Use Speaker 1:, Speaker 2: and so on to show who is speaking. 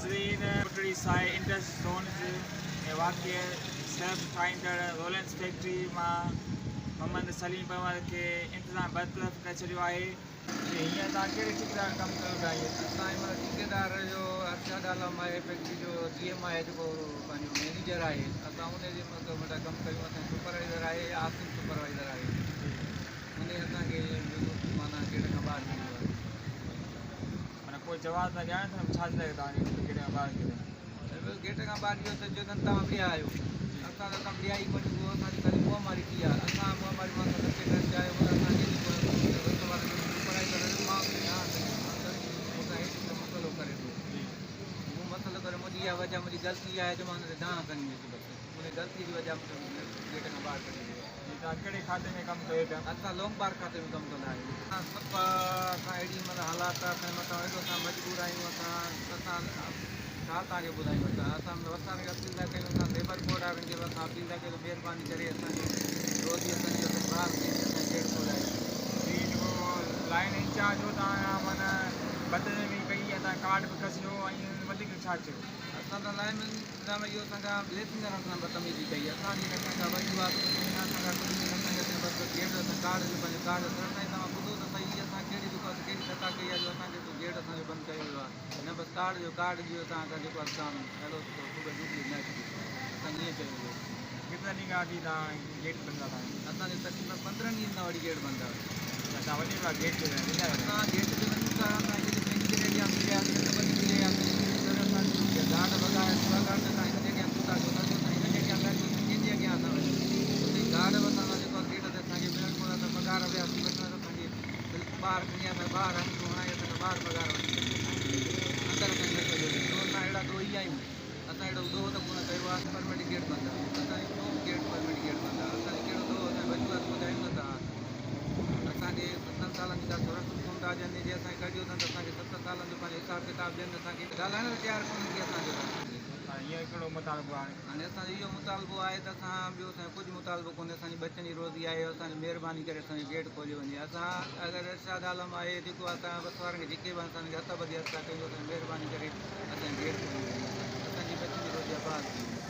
Speaker 1: ناظرين ڪوٽڙي سائي Indus zones ۾ واقع سرف ٺاهيندڙ رولنس فيڪٽري مان محمد سليم پنهور کي انتظام برطرف ڪري ڇڏيو آهي. جي هينئر توهان ڪهڙي ٺيڪيدار ڪم ڪيو پيا آهيو؟
Speaker 2: اسان هن مهل ٺيڪيدار جو ارشاد عالم آهي فيڪٽري جو جي ايم آهي جيڪو پنهنجو مئنيجر آهي اسان ان جي مطلب ڪم ڪيون اسان جو سپروائيزر آهي عاصم سپروائيزر آهي انهي اسان کي معنيٰ گيٽ کان ٻاهر ڪڍيو آهي.
Speaker 1: معنيٰ ڪو جواز نه ڄاڻي ٿو نه ڇا جي لاء توهان کي گيٽ کان ٻاهر ڪڍيو؟
Speaker 2: گيٽ کان ٻاهر اهو ته چيو اٿن توهان وڙهيا آهيو. اسان ته وڙهيا ئي ڪونه اهو اسان جي خالي منهن ماري ٿي آهي. اسان منهن ماري مان سندس کي گهر چاهيو پر اسان کي جيڪو وچ وارو جيڪو سپروائيزر هيو مان ان کي دانهن ڪئي مان سر مون سان هيٺ هڪڙو مسئلو ڪري ٿو. مون مسئلو ڪري منهنجي اها وجهه منهنجي غلطي آهي جو مان هن تي دانهن کڻي ويس بس ان غلطي جي وجهه مون کي گيٽ کان ٻاهر ڪڍي ويو آهي.
Speaker 1: جي توهان ڪهڙي کاتي ۾ ڪم ڪيو پيا؟
Speaker 2: اسان لونگ بار کاتي ۾ ڪم ڪندا آهيون. اسان صفا اسان اهڙي معنيٰ حالات اسان جي مٿان ايڏو اسان مجبور آهيون اسان اسان ڇا توهان کي ٻڌايون اسان اسان وسارن کي اپيل ٿا ڪيون اسان ليبر ڪورٽ وارن کي به اسان اپيل ٿا ڪيون ته مهرباني ڪري اسان جي روزي اسان جي اسان بحال ڪئي وڃي اسان جي گيٽ کولائي وڃي.
Speaker 1: جي جيڪو لائين انچارج هو توهان کان معنيٰ بدنظمي ڪئي ۽ توهان ڪارڊ به کسيو ۽ وڌيڪ ڇا چيو؟
Speaker 2: اسان ته لائين مين نظام اهو اسان کان بليسنگ وارن سان بدتميزي ڪئي اسان جي اسان کان وجوهات پڇي نه اسان کان ڪجهه به نه اسان کي اسان بس بس گيٽ اسان ڪارڊ جو پنهنجو ڪارڊ سر سائين توهان ٻڌو ته صحيح اسان ڪهڙي جيڪو اسان ڪهڙي خطا ڪئي آهي جو اسان کي گيٽ اسان جو بند ڪيو ويو آهي نه بس ڪارڊ جو ڪارڊ ڏيو توهان کان جيڪو آهي توهان هلو ته صبح ڊيوٽي نه اچجو اسان کي ائين چيو ويو.
Speaker 1: ڪيترن ڏينهن کان وٺي توهان گيٽ بند آهي توهان جو؟
Speaker 2: اسان جو تقريبن 15 ڏينهن کان وٺي گيٽ بند آهي.
Speaker 1: اڇا توهان وڃو پيا گيٽ تي ويندا آهيو؟
Speaker 2: اسان گيٽ تي وڃون ٿا اسان جي مئنيجر اڳيان به وياسين ته وري به وياسين سر اسان کي گارڊ وڳا ٻه گارڊ اسان هن جي اڳيان ڇو ٿا ڪيو اسان هن جي اڳيان ٿا ڪيون ڪنهن جي اڳيان اسان وڃون اتي گارڊ به اسان سان جيڪو آهي گيٽ تي اسان کي ملن ڪونه ٿا پگهار وياسين وٺڻ ته اسان کي بلڪل ٻاهر کڻي آيا اسان ٻاهر هڻي هڻائي اسان کي ٻاهر پگهار وٺي ڏني اندر اسان کي نه ڇڏيو ڇو اسان اهڙا ڏوهي آهيون اسان اهڙو ڏوهه ته ڪونه ڪيو آهي پرمنٽ گيٽ بند آهي اسان جو ڇو گيٽ پرمنٽ گيٽ بند آهي اسان جو ڪهڙو ڏوهه اسان جي وجوهات ٻڌايون نه ٿا اسان کي ستن سالن جي ڪا سرت ڪونه ٿا ڏين جي اسان کي ڪڍيو اٿن ته اسان کي 7 سالن جو پنهنجو حساب ڪتاب ڏين اسان کي ڳالهائڻ لاء تيار ڪونهن ڪي اسان جو ته.
Speaker 1: هاڻي هينئر ڪهڙو مطالبو آهي؟
Speaker 2: هاڻي اسان جو اهو مطالبو آهي ته اسان ٻيو اسان جو ڪجهه مطالبو ڪونهي اسان جي ٻچن جي روزي آهي اسان جي مهرباني ڪري اسان جو گيٽ کوليو وڃي اسان اگر ارشاد عالم آهي جيڪو اسان بس وارن کي جيڪي به اسان کي هٿ ٻڌي عرض ٿا ڪيون اسان جي مهرباني ڪري اسان جو گيٽ کوليو وڃي اسان جي ٻچن جي روزي آباد ٿي وڃي.